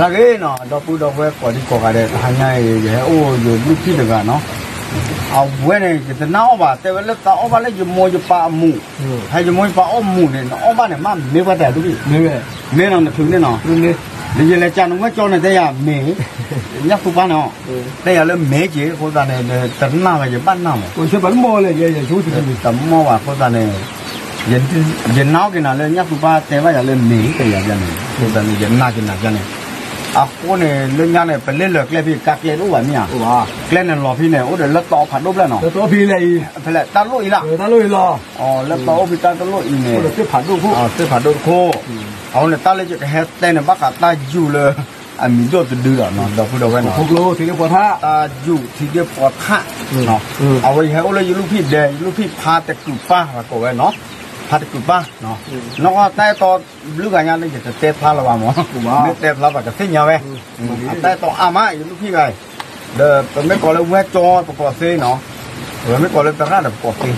အဂ့ၤနီၤ ဒီပုၢ်ဒီဝဲၢ်ကိးဒံကိးဂၤဒဲး တဟါညါအံၤ ယဟဲအိၣ်ယဘျုးဖံၣ်တဂၤနီၤ, အဝဲန့ၣ် ယတနာ်အီၣ်ဘၣ် တဲဝဲလၢသးအီၣ်ဘၣ်လၢယမိၢ်ယပၢ်အမူး, ဖဲယမိၢ်ယပၢ်အီၣ်မူးန့ၣ် နအီၣ်ဘၣ်န့ၣ် မ့ၢ်မ့ၢ်ပှၤတဲဒ်လဲၣ်, မ့ၢ်နီၤ နချုးန့ၣ်နီၤ, ဒီးယလဲၤကၢ်နဝဲၢ်ကၠီန့ၣ် တဲယၤမ့ၢ်, ညၣ်သူပၢ်န့ၣ်, တဲယၤလၢမ့ၢ်က့ၤ အဃိသတးန့ၣ် တနာ်ဘၣ် ယဘၣ်နာ်မး, တမ့ၢ်ဘၣ်အဃိသတးန့ၣ် ယနာ်အီၣ်က့ၤနၤလၢညၣ်သူပၢ်တဲဘၣ်ယၤလၢမ့ၢ် တဲယၤန့ၣ်, အဃိသတးန့ၣ် ယနာ်က့ၤနၤကန့ၣ်, အဃိန့ၣ် လၢညါန့ၣ် ပလဲၤလၢကျဲဖဲကါကျဲတအိၣ်ဘၣ်မ့ၢ်ဧါ, ကျဲန့ၣ်လီၤဖဲန့ၣ် အိၣ်ဒီးလၢတီဖးဒိၣ်ဖျၢၣ်နီၤ, ဖဲလဲၣ်တၢ်လိၣ်အံၤလီၤ, လၢတီအိၣ်ဖဲတၢ်တလိၣ်အံၤန့ၣ်, သ့ၣ်ဖးဒိၣ်တခိၣ်, အဃိန့ၣ် တၢ်လၢယကဟဲတဲန့ၣ် ဘၣ်ဃးတၢ်ယူၢ်လၢ အမံၤဒိၣ်တဒုဒီးနီၤ ဒီပုၢ်ဒီဝဲၢ်နီၤ, တၢ်ယူၢ်ထံဒ့ၣ်ဖီထၣ်, အဝဲယဟဲအိၣ်လၢယလူၢ်ဖံၣ်ဒဲး ယလူၢ်ဖံၣ်ဖါတကုးပၢ် ပကိးဝဲနီၤ, ဖါတကုးပၢ်, နီၢ်ကီၢ်တၢ်အဲၣ်တီဘျုးဂၤညါလၢယတတဲဖျါလၢၤဘၣ်မး, မ့ၢ်တဲဖျါဘၣ်ကသ့ၣ်ညါဝဲ, အတၢ်အဲၣ်တီအါမး ယလူၢ်ဖံၣ်ဂၤအံၤ, ဒီးပမ့ၢ်ကိးလၢဝဲၢ်ကၠီပကိးသ့နီၤ, ပမ့ၢ်ကိးလၢသရၣ်ဒီးပကိးသ့,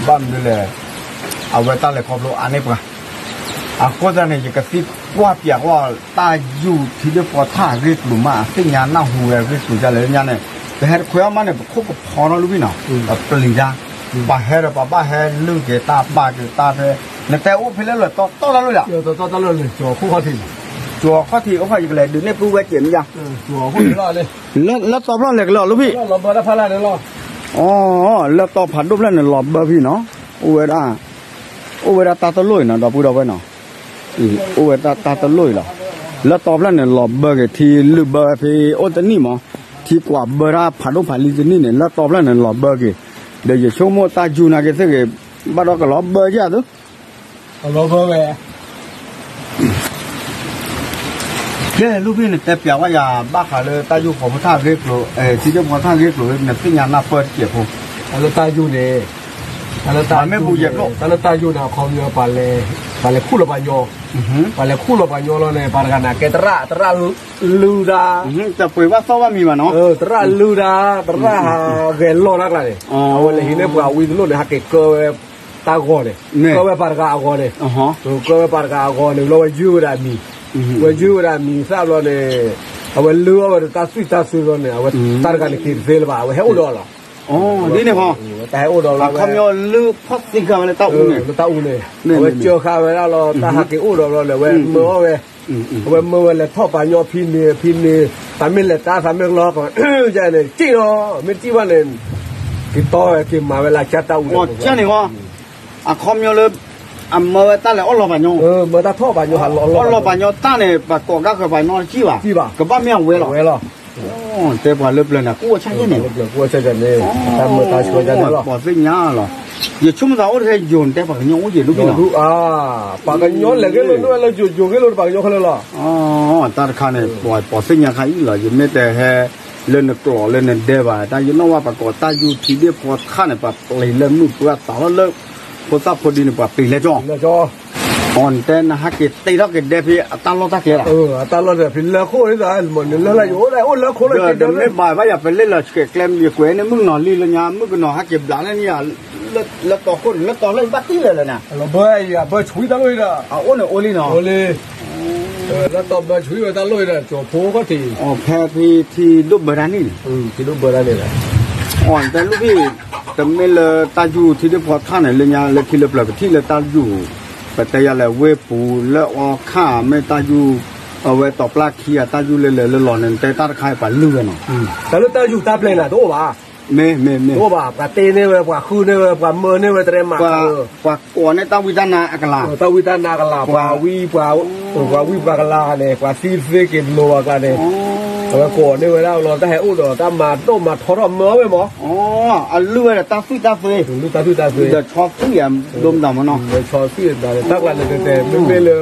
ဘၣ်မနုၤလဲၣ်, အဝဲတၢ်လဲၤခီဖျိအါန့ၢ်ပှၤ အဃိသတးန့ၣ် ယကသံကွၢ်ပၠးကွၢ် တၢ်ယူၢ်ထံဒ့ၣ်ဖီထၣ်အဂ့ၢ်ကျိၤမး အသ့ၣ်ညါနၢ်ဟူဝဲအဂ့ၢ်ကျိၤဒ်လဲၣ်လၢညါန့ၣ်, ပဟဲတခွဲးအီၣ်မးန့ၣ် ပခိၣ်ကဖီထီၣ်လူၢ်ဘံၣ်နီၤ, ပပျံၤတၢ်, ပှၤဟဲဒီးပှၤဘၣ်ဟဲလုၢ်က့ၤတၢ်ပာ်က့ၤတၢ်ဖဲ, နတဲအိၣ်ဖဲလဲၣ်လၢတီတီတၢ်လိၣ်လီၤ, ကၠီၤခီၣ်ထံးအိၣ်ဃီယကလဲၤဒုးန့ၢ်ပုၢ်ဝဲၢ်စဲးမ့ၢ်ယါ, လၢတီဖျၢၣ်လဲၤကလီၤလူၢ်ဘံၣ်, လၢတီဖးဒိၣ်ဖျၢၣ်န့ၣ်လီၤဘၣ်ဖဲနီၤ, အိၣ်ဝဲဒၣ်တၢ်တလိၣ်အံၤနီၤ ဒီပုၢ်ဒီဝဲၢ်နီၤ, အိၣ်ဝဲတၢ်တလိၣ်အံၤလီၤ, လၢတီဖျၢၣ်န့ၣ် လီၤဘၢက့ၤထံလုၢ်ဘၢဖဲအိၣ်တနံၣ်မး, ထံကွၢ်ဘၢတၢ်ဖးဒိၣ်ဖးလံၤတနံၣ်န့ၣ် လၢတီဖျၢၣ်န့ၣ် လီၤဘၢက့ၤ, ဒီးယဆိကမိၣ်တၢ်ယူၢ်နာ်က့ၤသ့ၣ်ဂ့ၤ, ဘၣ်ဒီးကလီၤဘၢက့ၤသု လီၤဘၢဝဲ ကဲလူၢ်ဘံၣ် နတဲပၠးဝဲယၤ ဘၣ်ဃးလၢတၢ်ယူၢ်ဖီထၣ်အဂ့ၢ်ကျိၤ, ထံဒ့ၣ်ဖီထၣ်အဂ့ၢ်ကျိၤ နသ့ၣ်ညါနၢ်ပၢၢ်တစဲးဖိ, တၢ်လၢတၢ်ယူၢ်န့ၣ်, တၢ်လၢတၢ်ယူၢ်န့ၣ် တၢ်လၢတၢ်ယူၢ်န့ၣ်အခီပညီ ပှၤလဲၤခူၣ်လီၤပှၤညီ, ပှၤလဲၤခူၣ်လီၤပှၤညီလီၤန့ၣ် ပှၤတဂၤန့ၣ် ကဲသရၣ်, သရၣ်လုၢ်တၢ်, တပှ့ၤဘၣ်သီၣ်ဘၣ်မံၤဘၣ်နီၤ, သရၣ်လုၢ်တၢ်, သရၣ်ဟးဂဲၤလီၢ်တၢ်ကျါန့ၣ်, အဝဲလဲၤဟံးန့ၢ်ပှၤဝံတလိၣ်န့ၣ် ဟးက့ၤကၢဝဲတၢ်ဂီၤန့ၣ်, ကၢဝဲပှၤတဂၤအဂီၤန့ၣ်, ကၢဝဲပှၤတဂၤအဂီၤန့ၣ် လီၤဝဲယုၢ်ဝဲဒၣ်အမံၤ, ဝဲယုၢ်ဝဲဒၣ်အမံၤသၣ်ဘျီန့ၣ်, အဝဲလုၢ်အီၣ်ဝဲဒီးတၢ်သွံၣ်တၢ်သွဲဘျီန့ၣ် အဝဲတၢ်တဂၤန့ၣ်က့ၤတသ့လၢၤဘၣ် အဝဲဟဲအိၣ်ဒီးလီၤ, ဒ်န့ၣ်ဃီ, တၢ်ဟဲအိၣ်ဒီးလီၤဝဲ, အခီပညီလုၢ်ဖီၣ်သံဃာ်ဝဲလၢတၢ်အူန့ၣ်, လၢတၢ်အူန့ၣ်, အဝဲကၢဃာ်ဝဲဒၣ်လီၤ တၢ်ဟးက့ၤအိၣ်ဒီးဘျီန့ၣ် အဝဲမၢအီၣ်ဝဲ, အဝဲမၢဝဲလဲၤထီၣ်ပှၤညီဖံန့ၣ်ဖံန့ၣ်, သးမ့ၢ်လဲၤတၢ်သးမ့ၢ်လီၤကီး, ယန့ၣ် စံၣ်လီၤ, မ့ၢ်စံၣ်ဘၣ်န့ၣ်, က့ၤတီဝဲက့ၤမၤဝဲလၢကၢ်တၢ်အူန့ၣ်, အခီပညီလၢ, အမၢဝဲတၢ်လဲၤအီၣ်လီၤပှၤညီ, မၢတၢ်ထီၣ်ပှၤညီ, အီၣ်လီၤပှၤညီတၢ်န့ၣ် ပှၤကိးဂၤဃၢၤပှၤညီတစံၣ်ဘၣ်, ကဘၣ်မ့ၢ်အဝဲလီၤ, တဲပှၤလၢပျၢၤန့ၣ် ကူၣ်အီၣ်ဆၣ်ယဲၢ်န့ၣ်, တၢ်မၢတၢ်ဆှၢန့ၣ်လီၤ, ပှၤသ့ၣ်ညါလီၤ, ယဆိကမိၣ်သးအိၣ်ထဲယိၤန့ၣ် တဲပှၤကညီအိၣ်ယဲၢ်ဒိၣ်ဘံၣ်နီၤ, ပှၤကညီလဲၤဂ့ၢ်လိာ်န့ၢ်ဝဲလၢယိၤယိၤဂ့ၢ်လိာ်တပှၤကညီခဲလၢာ်လီၤ, တၢ်တခါန့ၣ် ပှၤသ့ၣ်ညါခါအံၤလီၤ ယမ့ၢ်တဲဟဲ, လၢနကျိာ်လၢနဒဲဘၣ် တၢ်ယနီၣ်ဝဲပှၤကိးတၢ်ယူၢ်ထံဒ့ၣ်ဖီထၣ်န့ၣ် ပှၤပျံၤလၢမုၢ်ပှၢ်သးလီၤလၢ, ဖိသၣ်ဖိဒံန့ၣ် ပှၤပျံၤလဲကၠီ, အီၤနတဲနဟဲက့ၤတ့ထီၣ်က့ၤဒဲဖဲအတၢ်လီၢ်တၢ်ကျဲလီၤ, အတၢ်လီၢ်တဖဲလၢခိၣ်န့ၣ်, လၢယအိၣ်လၢခိၣ်လၢက့ၤဒဲ, မ့ၢ်ဘၣ်ဘၣ်ယၤပလဲၤလီၤဆှဲးကျဲ ယကွဲးန့ၢ်မုၣ်ကနီၤလံလၢညါ မုၣ်ကနီၤဟဲက့ၤဘျးန့ၢ်ယၤ, လၢတီခိၣ်န့ၣ် လၢတီလၢယဘၣ်တံၢ်လၢာ်လၢာ်န့ၣ်, လီၤဘၢအံၤ အဘၢဆွံတၢ်လိၣ်အံၤဒီး, အအိၣ်န့ၣ်အိၣ်လံနီၤ, လၢတီဘၢဆွံဝဲတၢ်လိၣ်အံၤဒီး ကၠီၤဖိခီၣ်ထံး, ဖဲဖဲထံဒိၣ်ဘၢတၢ်န့ၣ်န့ၣ်, ထံဒိၣ်ဘၢတၢ်န့ၣ်ဒီး, အီၤနတဲလူၢ်ဖံၣ်, တမ့ၢ်လၢတၢ်ယူၢ်ထံဒ့ၣ်ဖီထၣ်န့ၣ် လၢညါလၢခံလၢပျၢၤပထံၣ်လၢတၢ်ယူၢ်, ပတဲယၤလဲၣ်ဝ့ၢ်ပူၤလၢအီခၣ်မ့ၢ်တၢ်ယူၢ်, အဝဲတီၤပျၢ်ခံဂၤတၢ်ယူၢ်လၢလဲၤလၢလီၤန့ၣ် နတဲတၢ်တခါအံၤပှၤလုၢ်ဝဲနီၤ, တၢ်လၢတၢ်ယူၢ်တၢ်ပျဲၢ်န့ၣ် တအိၣ်ဘၣ်, မ့ၢ်မ့ၢ်မ့ၢ်, တအိၣ်ဘၣ် ပှၤတ့န့ၢ်ဝဲ ပှၤဃုန့ၢ်ဝဲ ပှၤမၢန့ၢ်ဝဲတရဲမၤ, ပှၤကိးန့ၢ်တၢ်ဝံတၢ်နါအကလၤ, တၢ်ဝံတၢ်နါအကလၤ, ပှၤဝံ, ပှၤဝံပှၤကလၤန့ၣ် ပှၤသံသ့က့ၤလိၤဘၣ်ကျါန့ၣ်, အဝဲကိးန့ၢ်ဝဲဒၣ်လီၤ တၢ်ဟဲအိၣ်ဒီးတၢ်မၤဒိၣ်မၤထီထီၣ်မၢဝဲမး, အလုၢ်ဝဲဒီးတၢ်သွံၣ်တၢ်သွဲ, တၢ်သွံၣ်တၢ်သွဲ, ဒီးဆီသွံၣ်အဒိမတၤမနီၤ, ဆီသွံၣ်အဒိ, တၢ်ကျါန့ၣ်တဲတဲ မ့မ့ၢ်လၢ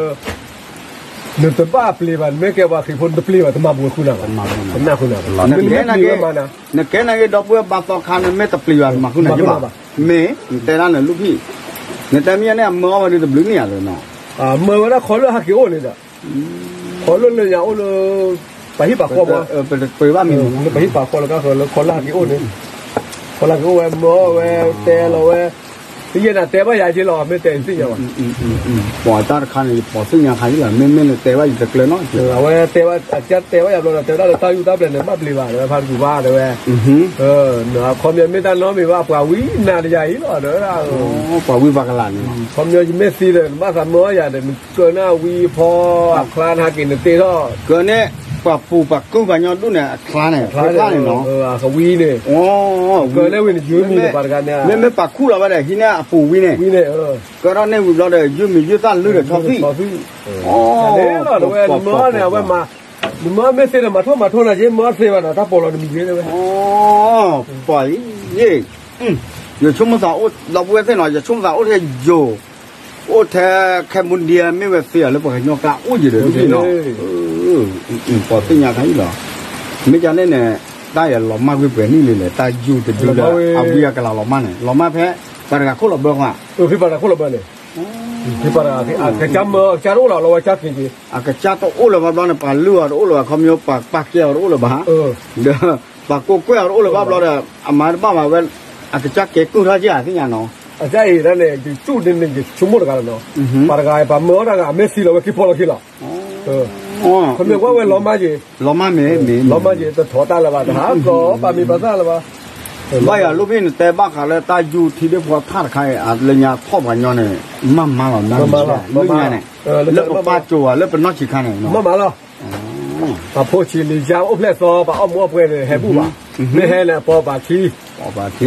နတဘၣ်ပျံၤဘၣ် နမ့ၢ်ကဲပှၤခရံာ်ဖိနတပျံၤဘၣ် တမၤပှဲၤဃုာ်နၤဘၣ်, တမၤဃုာ်နၤ, နကဲနၤက့ၤဒီပုၢ်ဝဲၢ်ဘၣ်သီခါ နမ့ၢ်တပျံၤဘၣ် တမၤဃုာ်နၤဘၣ်, မ့ၢ်နတဲဒၣ်နလူၢ်ဖံၣ်, နတဲမ့ၢ်ယဲန့ၣ် အမၢအီၣ်ဝဲဒၣ်တဘျုးန့ၣ်ဧါ, မၢဝဲဒၣ်ခီလၢဟဲက့ၤအိၣ်န့ၣ်ဒီး, ခီလၢလၢညါအိၣ်လၢ ပှၤဟံၣ်ပှၤဃီမး, ပှၤဟံၣ်ပှၤဃီလၢကါဃၢၤလၢခီလၢဟဲက့ၤအိၣ်န့ၣ်, ခီလၢဟဲက့ၤအိၣ်ဝဲ မၢအီၣ်ဝဲ တဲလီၤဝဲ, ယဲနတဲဘၣ်ယၤက့လီၤ မ့ၢ်တဲသ့ၣ်ညါဘၣ်. ပှၤတၢ်တခါန့ၣ် ယပိာ်သ့ၣ်ညါခါယလီၤ မ့မ့ၢ်နတဲဘၣ်ယတကျၢၤနီတကျၢၤ. အဝဲတဲဘၣ်အကၢ်တဲဘၣ်ယၤဘျီဒီး တဲဝဲဒၣ်လၢတၢ်ယူၢ်တၢ်ပျဲၢ်န့ၣ် ဘၣ်ပျံၤဘၣ် တဲဝဲဖါတကူၣ်ဘၣ် တဲဝဲ ခီပညီမ့ၢ်တၢ်နီတမံၤဘၣ် ပှၤဝံနၤတယၤအံၤလီၤ တဲဝဲဒၣ်. ပှၤဝံဘၣ်ကလၤန့ၣ်လီၤ. ခီပညီယမ့ၢ်သံဒီး နဘၣ်သးမၢအီၣ်ယၤဒီး နကၢန့ၢ်အဝံအဖီ အချါနဟးက့ၤနတ့ထီၣ် ကၢန့ၢ် ပှၤပူၤပှၤကုၢ်ပှၤညီဒူၣ်န့ၣ် အချါန့ၣ် အချါန့ၣ်နီၤ အဝံန့ၣ် ကၢန့ၢ်ဝံန့ၣ် ယမံၤန့ၣ်ပှၤတဂၤန့ၣ် မ့မ့ၢ်ပှၤခူၣ်လီၤဘၣ်ဒီး ဟံးန့ၢ်အပူၤဝံန့ၣ် ဝံန့ၣ် ကၢထီၣ်န့ၢ်ဝံၤဘျီဒီး ယုၢ်မံၤယုၢ်သၣ်လုၢ်ဒီးဆီသံၣ် လီၤ တဲဝဲ နမၢန့ၣ် အဝဲမၤ နမၢမ့ၢ်သ့ဒီး မၤထိၣ်မၤထိၣ်နၤက့ မၢသ့ဘၣ်နၤ တၢ်ပိာ်လီၤတမံၤက့ တဲဝဲ ပှၤအံၤ ယဆိကမိၣ်သးအိၣ် ဒီပုၢ်ဝဲၢ်သ့ၣ်နီၤ ယဆိကမိၣ်သးအိၣ်ထဲယိၤ အိၣ်ထဲ Cambodia မ့ၢ်ဝဲသ့အီၤလၢ ပှၤကညီကျါအိၣ်ယံၤဒီး ဒ်နီၤ ပှၤသ့ၣ်ညါခါအံၤလီၤ. မ့ၢ်ကန့ၣ်န့ၣ် တၢ်အံၤလီၤမၢ်ကွံာ်ပှဲၤနံၣ်လံလဲၣ် တၢ်ယူၢ်တဒုလၢ အဝံအကလၤလီၤမၢ်န့ၣ် လီၤမၢ်ဖဲ ပှၤတဂၤခိၣ်လီၤဘၢခွါ ဖဲပှၤတဂၤခိၣ်လီၤဘၢန့ၣ် ဖဲပှၤတဂၤ အကစၢ်မၢ အကစၢ်တအိၣ်လၢၤ လီၤဝဲကၢ်က့ၤက့ၤ အကစၢ်တအိၣ်လၢၤဘၣ်ဘျီန့ၣ် ပှၤလုၢ်အီၤတအိၣ်လၢၤဘၣ် ခီပညီပှၤပာ်ကဲအီၤတအိၣ်လၢၤဘၣ် ဒီး ပှၤကိးကွဲၢ်အီၤတအိၣ်လၢၤဘၣ်ဘျီဒီး အမၤတဘၣ်ဘၣ်ဝဲ အကစၢ်ကဲကုၢ်ထီၣ်က့ၤဧါသ့ၣ်ညါနီၤ အကစၢ်အံၤဒၣ်န့ၣ် ယကၠူၣ်ဒ်န့ၣ် ယဆိကမိၣ်တဂၤလီၤနီၤ ပှၤတဂၤအံၤ ပှၤမၢအီၣ်တၢ်ဂၤ အမ့ၢ်သံလီၤဝဲက့ၤဖီလီၤက့ၤလီၤ ခီပညီဝဲဝဲလီၤမၢ်က့ၤ လီၤမၢ်မ့ၢ် လီၤမၢ်က့ၤ တထီၣ်တၢ်လၢၤဘၣ် တဟးကီး ပာ်မံၤပာ်သၣ်လၢၤဘၣ် ဘၣ်ယၤလိၣ်ဖဲန့ၣ် တဲဘၣ်ဃးလၢတၢ်ယူၢ်ထံဒ့ၣ်ဖိထၣ်တခါအံၤ လၢညါဖီၣ်ပှၤညီန့ၣ် မၤမၤလီၤ မၤမၤလီၤ လၢညါန့ၣ် လၢပပၢ်ကိၤဧါ လၢပနီၢ်ဆံးခါန့ၣ် မၤမၤလီၤ ပှၤဖိဆံးလံၤယါအိၣ်ဖျဲၣ်သီ ပှၤအီၣ်မူအီၣ်ပွဲန့ၣ် ဟဲဘူၣ်ဘၣ် မ့ၢ်ဟဲန့ၣ် အပိာ်ပာ်ခံ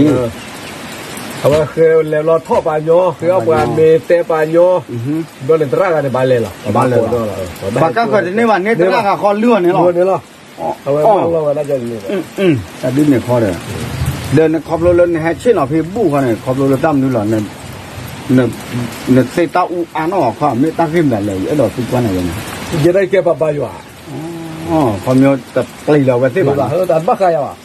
အဝဲဃဲလဲၤလီၤထီၣ်ပှၤညီ ဃဲအီၣ်ပှၤမ့ၤတဲပှၤညီ ဘျီန့ၣ်သရၣ်ဂၤန့ၣ် ဘၣ်လဲၤလီၤ ဘၣ်ကါဃၢၤတန့ၢ်ဘၣ်န့ၣ် သရၣ်ဂၤဃီလုၢ်အီၤန့ၣ်လီၤ အဝဲဘၣ်လီၤဝဲဒၣ်န့ၣ် တၢ်ဒ်န့ၣ်ခီဒီး ဒီးနခီဖျိလၢနဟဲဆ့ၣ်နီၤဖဲဘူၣ်ဃီန့ၣ် ခီဖျိလၢတၢ်မနုၤလီၤ နသ့တၢ်အူအါနီၢ်ခီ မ့ၢ်တၢ်ဂ့ၢ်မနုၤလဲၣ် ယအဲၣ်ဒိးသံကွၢ်နၤဝဲန့ၣ် ယဲဒၣ်ကဲပှၤဘါယွၤ ခီပညီတပျံၤလီၤဝဲသ့ၣ်ဘၣ် တၢ်တဘၣ်ဃးယၤဘၣ်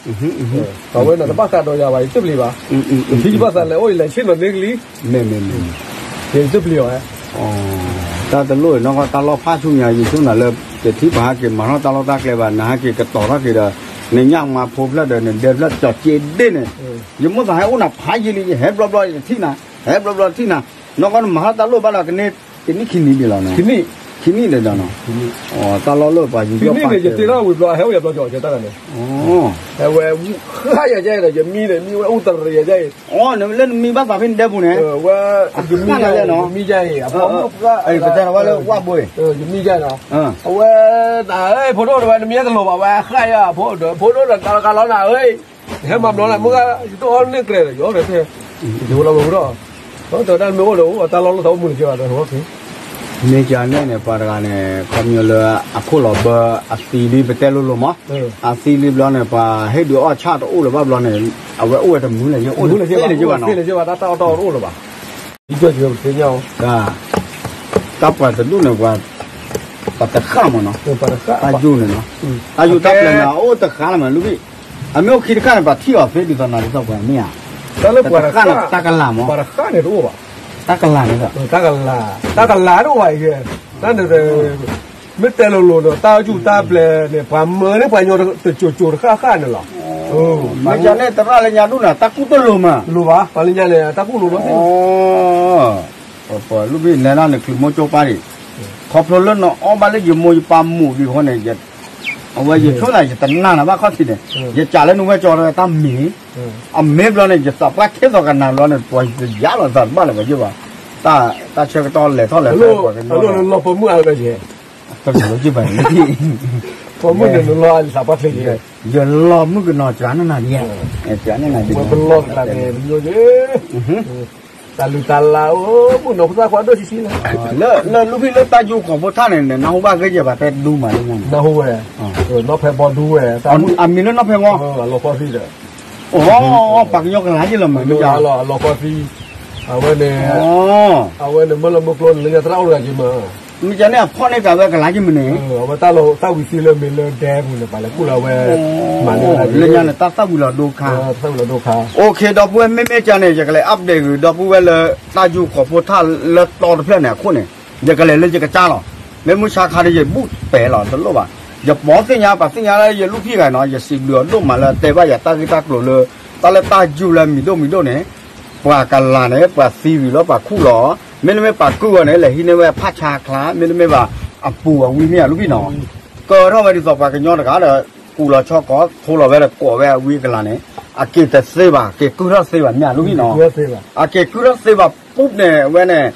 အဝဲန့ၣ်တဘၣ်ဃးဒီးယၤဘၣ် ယတပျံၤဘၣ် ယထံယဘၣ်သးလဲၤအိၣ်ယလဲၤဆ့ၣ်နီၤန့ၢ်ကလံ မ့ၢ်မ့ၢ်မ့ၢ် ယတပျံၤအီၤ တၢ်တလိၣ်နီၢ်ကီၢ် တၢ်လီၢ်ဖးဆူညါ ယဆိကမိၣ်လၢ ယထံၣ်ပှၤဟဲက့ၤမၤထီၣ်တၢ်လီၢ်တၢ်ကျဲဘၣ် နဟဲက့ၤကတီၤထီၣ်က့ၤဒီး နညၣ်မၤဖိဖျၢၣ်ဒီး နဒဲဖျၢၣ်ကၠီၤက့ဒ့ၣ်န့ၣ် ယမိၣ်သးဟဲအိၣ်နၤဖးယံာ်လံ ယဟဲဘျီဘျီ ယတထံၣ်နၤ ဟဲဘျီဘျီထံၣ်နၤ နီၢ်ကီၢ်နမၤထီၣ်တၢ်လိၣ်ဘၣ်ဒီး ကန့ၢ်တနံၣ်ခံနံၣ်ဒံးလီၤနီၤ ခံနံၣ်ဒံးဒီးနီၤ တၢ်လီၢ်လိၣ်ပှၤယူၤယီၣ်ပာ် ယတ့ထီၣ်ဝံၤဘျီ ဟဲအိၣ်ယၤဘျီကၠီၤကဲတၢ်ဂၤန့ၣ် ဟဲဝဲဃၣ်ယၤယဲဒီး ယမံန့ၣ် မံဝဲအူတရံးယဲအံၤ အိ နလၢနမံဘၣ်သးဖဲနဒဲပူၤန့ၣ် ဝဲ ယမံယဲအံၤ ယမံယဲအံၤ အဖိမုၣ်ပှၢ် ပတဲနၤဝဲလၢဝၣ်ဘိ ယမံယဲအံၤ အဝဲ နၤဧၢ ဖိဒိၣ်တဝဲ နမံတလိၤဘၣ်ဝဲ ဃၣ်ယၤ ဖိဒိၣ်ဒီးတၢ်လီၤနၤဧၢ ဟဲမၤဘျီနၤ မုၢ်ဂၤ ယတအီၣ်န့ၢ်ကြဲးဒီး ယအီၣ်ဒီးတဲ ယဝဲလီၤဝဲဒီး တဝဲဒၣ်မ့ၢ်အိၣ်ဒီး တၢ်လီၢ်လိၣ်သးအိၣ်မူန့ၣ်ကဲဘၣ်ဒီး မ့ၢ်ကန့ၣ်န့ၣ် ပှၤတဂၤန့ၣ် ခီပညီလၢ အခိၣ်လီၤဘၢ အသံဒ်ပတဲလိၤလိၤမး အသံလံဘျီန့ၣ် ပှၤဟ့ၣ်ဒုးအီၣ်ဆၣ်တအိၣ်လၢၤဘၣ်ဘျီန့ၣ် အဝဲအိၣ်ဝဲတမုာ်လၢၤ ယအိၣ်လၢၤဘၣ် တၢ်အီၣ်တၢ်အီတအိၣ်လၢၤဘၣ် တၢ်ပှၤတဒူၣ်န့ၣ် ပှၤ ပှၤတဃၣ်မးနီၤ တၢ်ယူၢ်န့ၣ်နီၤ တၢ်ယူၢ်တၢ်ပျဲၢ်န့ၣ် အအိၣ်တဃၣ်လၢၤမး လူဘံၣ် အမ့ၢ်အိၣ်ခံတဃၣ်န့ၣ် ပှၤထံၣ်အီၤသ့ဒ်သိးနၤဒ်သိးပှၤမ့ၢ်ဧါ တဃၣ်န့ၣ် တၢ်ကလၤမး ပှၤတဃၣ်န့ၣ်တအိၣ်ဘၣ် တၢ်ကလၤန့ၣ် တၢ်ကလၤ တၢ်ကလၤတအိၣ်ဘၣ်အံၤ တၢ်န့ၣ် မ့ၢ်တဲလိၤလိၤဒီး တၢ်ယူၢ်တၢ်ပျဲၢ်န့ၣ် ပှၤမၢန့ၢ်ပှၤညီတစိၤစိၤတဃၣ်ဃၣ်န့ၣ်လီၤ မ့ၢ်ကန့ၣ် သရၣ်လၢညါဒူၣ်န့ၣ် တၢ်ကူၣ်တလိၤမး လိၤဘၣ် ပှၤလၢညါန့ၣ် တၢ်ကူၣ်လိၤဘၣ်သ့ၣ် ပလူဘံၣ်နဲဒၣ်န့ၣ် ချုးမိၢ်ကၠိပၢ်ဒံး ခီဖျိလၢနအီၣ်ဘၣ်လၢယမိၢ်ယပၢ်မိၢ်ဒံးအဃိန့ၣ် အဝဲယဆိကမိၣ်သး ယတနာ်နၤဘၣ်ခီၣ်ထံးန့ၣ် ယကးလၢနဝဲၢ်ကၠီလၢတၢ်မ့ၢ် အမ့ၢ်ဘျီန့ၣ် ယသးပှၢ်ထဲသိးကနၤဘျီန့ၣ် ပှၤယယါလီၤသးတဘၣ်လၢၤပှၤယဘၣ် တၢ်ဆၢကတီၢ်လဲၤထီၣ်လဲၤထီၣ်ပှၤကညီ လီၤပမုၢ်အါလၢယဲ ပမုၢ်န့ၣ်နလီၤသးပှၢ်ချ့ယဲ ယလီၤမုၢ်ကနီၤစှၤန့ၢ်နၤဒံး စှၤန့ၢ်နၤဒံး ပလီၢ်သးန့ၣ် ပညိယဲ တၢ်လုၢ်တၢ်လၢ်အိၣ် မုၣ်နီၤဖိသၣ်ခွါဒိၣ်ဆံးဆံးလီၤ လၢ လၢလူဖံလၢတၢ်ယူၢ်ခီၣ်ဖိထၣ်န့ၣ် နၢ်ဟူဘၣ်ဂ့ၤယဲၢ်ဘၣ်တဲဒူမးလၢညါန့ၣ် နၢ်ဟူဝဲ နီၢ်ဖဲဘီဒူဝဲ အမံၤလၢနီၢ်ဖဲငီၢ် အလီၤခီသံဒီး အိ ပှၤကညီကလါယဲၢ်လီၤမး လီၤလီၤလီၤခီသံ အဝဲန့ၣ် အဝဲန့ၣ်မ့ၢ်လၢမုၢ်ကျိန့ၣ် လၢညါသရၣ်အိၣ်တဂၤက့ၤမး မ့ၢ်ကန့ၣ်အဖီၣ်န့ၢ်ကးဝဲကလါယဲၢ်မးန့ၣ် အဝဲတၢ်လီၤတၢ်ဝံၤသံလၢမ့ၢ်လၢဒဲပူၤန့ၣ် ပှၤလဲၤကူၣ်လၢအဝဲ မၤန့ၢ်ဝဲဒၣ် လၢညါန့ၣ် တၢ်သၣ်ဝံၤလီၤဒိခါ တၢ်သၣ်ဝံၤလီၤဒိခါ OK ဒီပုၢ်ဝဲၢ်မ့မ့ၢ်ကန့ၣ် ယကလဲၤ update ဂ့ၤ ဒီပုၢ်ဝဲၢ်လၢတၢ်ယူၢ်ခီၣ်ဖိထၣ်လၢတီတဖျၢၣ်န့ၣ်အခိၣ်န့ၣ် ယကလဲၤလၢယကစၢ်လီၤ မ့ၢ်မုၢ်ဆါခါဒီးယဘူၣ်ပဲာ်လီၤတလိၣ်ဘၣ် ယပိာ်သ့ၣ်ညါပှၤသ့ၣ်ညါလၢယလူၢ်ဖံဂၤနီၤ ယစံးဘျုးအီၤဒိၣ်မးလၢတဲဘၣ်ယၤတၢ်ဂ့ၢ်တၢ်ကျိၤလၢ တၢ်လၢတၢ်ယူၢ်လၢမံၤဒိၣ်မံၤဒိၣ်န့ၣ် ပှၤကလၤန့ၣ် ပှၤသံဝံၤလီၤ ပှၤခူၣ်လီၤ, မ့တမ့ၢ်ပှၤကုၢ်အီၤန့ၣ် လဲၤဟံးန့ၢ်ဝဲဖးဆါချါ မ့တမ့ၢ်ဘၣ် အပူၤအဝံမ့ၢ်ဧါ လူၢ်ဖံၣ်နီၤ, ကထီၣ်ဝဲဒ်သိးပှၤကညီတဂၤဒီး ကူၣ်လီၤဆီကိး ထိလီၤဝဲဒီးကိးဝဲအဝံအကလၤန့ၣ် အက့ၤတသ့ဘၣ် က့ၤကုၢ်ထီၣ်သ့ဘၣ်မ့ၢ်ဧါ လူၢ်ဖံၣ်နီၤ, အက့ၤကုၢ်ထီၣ်သ့ဘၣ် ပုၢ်န့ၣ် အဝဲန့ၣ်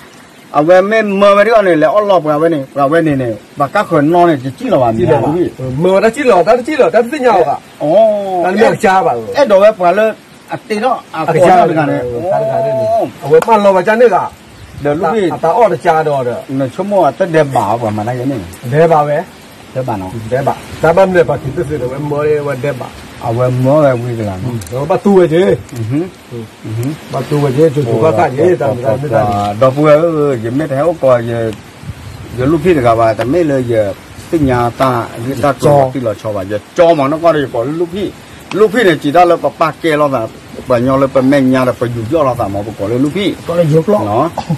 အဝဲမ့ၢ်မၢဝဲဒ်အီၤန့ၣ် လဲၤအီၣ်လီၤပှၤဝဲန့ၣ် ပှၤဝဲန့ၣ်န့ၣ် ပှၤကါဃၢၤနီၢ်န့ၣ် တစံၣ်လီၤဘၣ်မ့ၢ်ဧါ လူၢ်ဖံၣ်, မၢဝဲတၢ်စံၣ်လီၤ တၢ်တစံၣ်လီၤ တၢ်တသ့ၣ်ညါအီၤဘၣ်, တၢ်တမ့ၢ်အကစၢ်ဘၣ်, အဲၣ်ဒိးဝဲပှၤလၢ အတ့ထီၣ်အကိးထီၣ်တဂၤန့ၣ် အဝဲမၢလီၤဝဲကန့ၣ်ဂၤ, ဒီးလူၢ်ဖံၣ် အတၢ်အီၣ်တကါဒီးဒီး နဆိကမိၣ်အတဒဲးဘးအီၤ ပှၤမၤတၢ်ယဲန့ၣ် ဒဲးဘးဝဲ, ဒဲးဘးနီၤ, ဒဲးဘး တၢ်ဘၣ်မနုၤပှၤက့ၤသုးသုးဒီး ဝဲမၢဝဲဒဲးဘး, အဝဲမၢဝဲဝံၤကလၤနီၤ, ဘၣ်တူၢ်ဝဲက့ၤ, ဘၣ်တူၢ်ဝဲက့ၤ ကၠိကၠိခါခါက့ၤ တၢ်မ့ၢ်တၢ်န့ၣ်, ဒီပုၢ်ဝဲၢ်ဧၢ ယမ့ၢ်တဟဲအိၣ်ကိး ယလူၢ်ဖံၣ်တဂၤဘၣ် တမ့ၢ်လၢယသ့ၣ်ညါတၢ်ဂ့ၢ်တၢ်ကျိၤတံၢ်လီၤဆီဘၣ် ယကၠီမးနီၢ်ကီၢ်ဒီး ယကိးလၢလူၢ်ဖံၣ်, လူၢ်ဖံၣ်န့ၣ် စံးတၢ်လၢပပာ်ကဲလိာ်သး ပှၤကညီလၢပမဲာ်ညါဒီးပယူးယီၣ်လိာ်သးမး ပကိးလၢလူၢ်ဖံၣ်, လၢကၠီ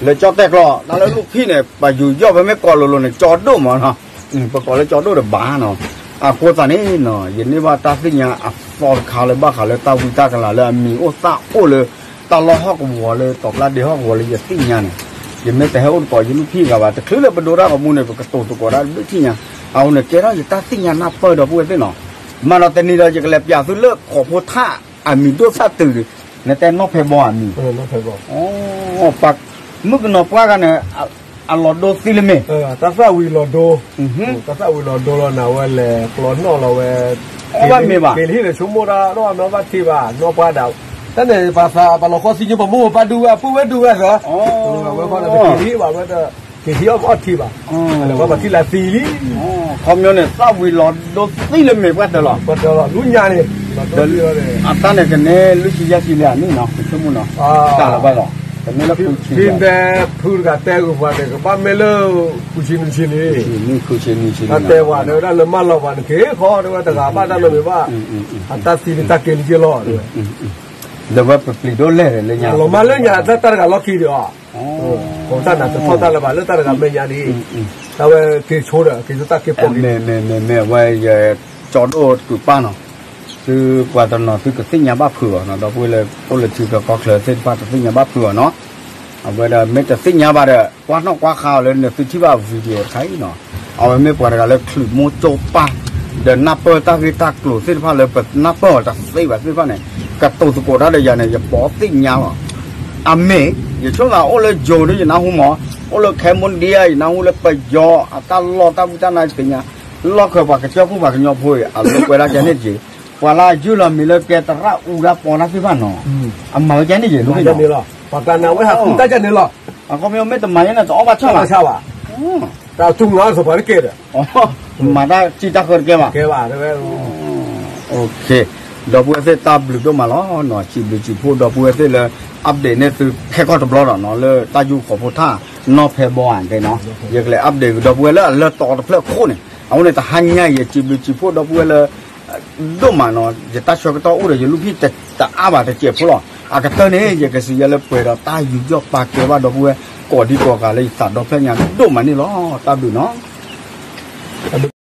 တဲာ်ကျိာ် တၢ်လၢလူၢ်ဖံၣ်န့ၣ် ပယူးယီၣ် ပမ့ၢ်ကိးလိၤလိၤန့ၣ် ကၠီဒိၣ်မးနီၤ, ပကိးလၢကၠီဒိၣ်တဘၣ်နီၤ, အဃိသတးန့ၣ်နီၤ ယန့ၢ်ဘၣ်တၢ်သ့ၣ်ညါအသီတခါလၢဘၣ်ဃးလၢတၢ်ဝံတၢ်ကလၤလၢအမံၤအိၣ်သၣ်အိၣ်လၢ တၢ်လီၢ်ဟီၣ်ကဝီၤလၢ တီၤကျါဒ့ဟီၣ်ကဝီၤလၢယသ့ၣ်ညါန့ၣ်, ယမ့ၢ်တဟဲအိၣ်တကိးယလူၢ်ဖံၣ်ဂၤဘၣ် တချုးလၢပဒိတၢ်ဂီၤမူန့ၣ် ပကတိၤသကိးတၢ်ဒုးထံၣ်ညါ, အဃိန့ၣ် ကဲထီၣ်ယတၢ်သ့ၣ်ညါနၢ်ပၢၢ်ဒီပုၢ်ဝဲၢ်သ့ၣ်နီၤ, မၤဒီးတနံၤဒီးယကလဲၤပျးသုလၢဃိာ်ဖိထၣ်အမံၤဒိၣ်သၣ်တုၤ, နတဲနီၢ်ဖဲဘီအမံၤ, မုၣ်ကနီၤပှၢ်ဂၤန့ၣ် အလီၤဒိသံလၢမ့ၢ် တၢ်သၣ်ဝံၤလီၤဒိ, တၢ်သၣ်ဝံၤလီၤဒိလီၤနၤဝဲလဲၤကျီနီၣ်လီၤဝဲ, အီၣ်ဘၣ်မ့ၤဘၣ်, က့ၤလံန့ၣ် ဆိကမိၣ်တၢ်နီၣ်ဘၣ်ထံဘၣ် နီၣ်ပှၢ်ဒၣ်, တၢ်န့ၣ် ပှၤသးပှၤလီၤဃီသံညိ ပမိၢ်ပပၢ်ဒုးဝဲ အပုၢ်ဝဲၢ်ဒုးဝဲသၢ, အဝဲဃီဒီး ပက့ၤလံဘၣ်ဝဲဒီး, က့ၤဟံးအီၣ်အီၣ်ထံဘၣ်, လဲၤဝဲပှၤထံၣ်လၢသံလံ ခီပညီန့ၣ် သၣ်ဝံၤလီၤဒိသံလီၤမ့ၢ်ပှၢ်တၢၢ်လီၤ, ပှၢ်တၢၢ်လီၤ လူညါန့ၣ်, ဒီးအတၢ်န့ၣ်ကန့ၣ် လွံၢ်ဆံယဲၢ်ဆံလံဧါန့ၣ်နီၤ ပဆိကမိၣ်နီၤ, တၢ်လီၤဘၣ်လီၤ, တမ့ၢ်လၢဖုဆံ, ဖံတဲ ဖုတဂၤတဲဂုာ်ပှၤန့ၣ် ကဘၣ်မ့ၢ်လၢ ဃုဆံနွံဆံလံ, နံၣ်ဃုဆံနွံဆံလံ, တၢ်တဲပှၤန့ၣ် ဝဲဒၣ်လၢမၢလီၤပှၤန့ၣ် က့ၤဃီ တဝဲတဂၤဘၣ်တၢ်လီၤမ့ၢ်ဘၣ်, အတၢ်သံလံတၢ်က့ၤလံက့ၤလီၤ, ဒီးဝဲပပျံၤဒိၣ်လဲၣ်လၢညါ လီၤမၢ်လၢညါ တၢ်တဂၤလီၢ်ခံဒီး ကိးတၢ်နးတထီၣ်တၢ်လၢၤဘၣ်လၢတၢ်တဂၤမဲာ်ညါဒ်အံၤ, တၢ်ဝဲက့ၤဆိဒီး က့ၤဆိတၢ်က့ၤပိာ်က့ၤ, မ့ၢ်မ့ၢ်မ့ၢ်မ့ၢ် အဝဲယကၠီဒိၣ်တကုးပၢ်နီၤ, သုပှၤတနီၤသုကသ့ၣ်ညါဘၣ်ဖုးအီၤနီၤ, ဒီပုၢ်ဝဲၢ်လၢအိၣ်လၢထံချၢကီၢ်ချၢသ့ၣ်တဖၣ်တသ့ၣ်ညါဘၣ်ဖုးအီၤနီၤ, အဝဲဒၣ်မ့ၢ်တသ့ၣ်ညါဘၣ်ဒီး ကွၢ်နီၣ်ကွၢ်ဃါအီၤလၢနသုထံၣ်ဘၣ် video တခါအံၤနီၤ, အဝဲမ့ၢ်ပှၤတဂၤလၢချုးမိၢ်ကၠိပၢ် ဒီးနၢ်ပၢၢ်တၢ်ဂ့ၢ်တၢ်ကျိၤသ့ၣ်တဖၣ်လၢပနၢ်ပၢၢ်အီၤတသ့ဘၣ်သ့ၣ်တဖၣ်န့ၣ် ကတိၤသကိးတၢ်ဒီးယၤန့ၣ် ယပိာ်သ့ၣ်ညါလီၤ. အမ့ၢ် ယဆိကမိၣ်အိၣ်လၢယိၤဒ်ယနၢ်ဟူမး, အိၣ်လၢ Cambodia ယနၢ်ဟူလၢပယီၤ အတၢ်လီၢ်တၢ်ဝံတၢ်နါယသ့ၣ်ညါ, လီၢ်ခၢၣ်ပှၤကစၢၢ်ခိၣ်ပှၤကညီဖိအံၤ အလိာ်ကွဲဒၣ်ကဲန့ၣ်တက့ၢ်, ပှၤလၢအယုၢ်လီၤမံၤလၢကဲသရၣ်အူတၢ်ပီတၢ်သ့ၣ်တဖၣ်နီၤ, အမၤဝဲကဲန့ၣ်တက့ၢ်, ပှၤကနၣ်ဝဲဟးဃုတၢ်ကဲန့ၣ်လီၤ, အခီပညီမ့ၢ်တမၤယဲန့ၣ် တအီၣ်ဘၣ်ဆၣ်ဘၣ်, တၢ်တူၢ်နီၤစပှၤတကဲဒီး မၤတၢ်စံၣ်တၢ်ဃၢတကဲဘၣ်, ကဲဘၣ်, OK, ဒီပုၢ်ဝဲၢ်သ့ၣ်တၢ်ဘျုးဒိၣ်မးလီၤနီၤ, စံးဘျုးစံးဖှိၣ်ဒီပုၢ်ဝဲၢ်သ့ၣ်လၢ update န့ၢ်သုခဲကီၢ်တဘျီဒီးနီၤ, လၢတၢ်ယူၢ်ဃီၤဖိထၣ် နီၢ်ဖဲဘီဧါတဲနီၤ, ယကလဲၤ update ဒီပုၢ်ဝဲၢ်လၢအလၢတီတဖျၢၣ်အခိၣ်န့ၣ်, အဃိန့ၣ် တဟါညါအံၤ ယစံးဘျုးစံးဖှိၣ်ဒီပုၢ်ဝဲၢ်လၢ ဒိၣ်မးနီၤ, ယတၢ်ဆၢကတီၢ်အိၣ်ဒီးယလူၢ်ဖံၣ်တအါဘၣ်တစဲးဖိလီၤ, အကတၢၢ်န့ၣ် ယကစံးယဲလၢပှဲၤဒီးတၢ်ယူးယီၣ်ပာ်ကဲဘၣ်ဒီပုၢ်ဝဲၢ် ကိးဒံကိးဂၤလၢယသးဒီဖျၢၣ်ညါဒိၣ်မးန့ၣ်လီၤ, တၢ်ဘျုးနီၤ.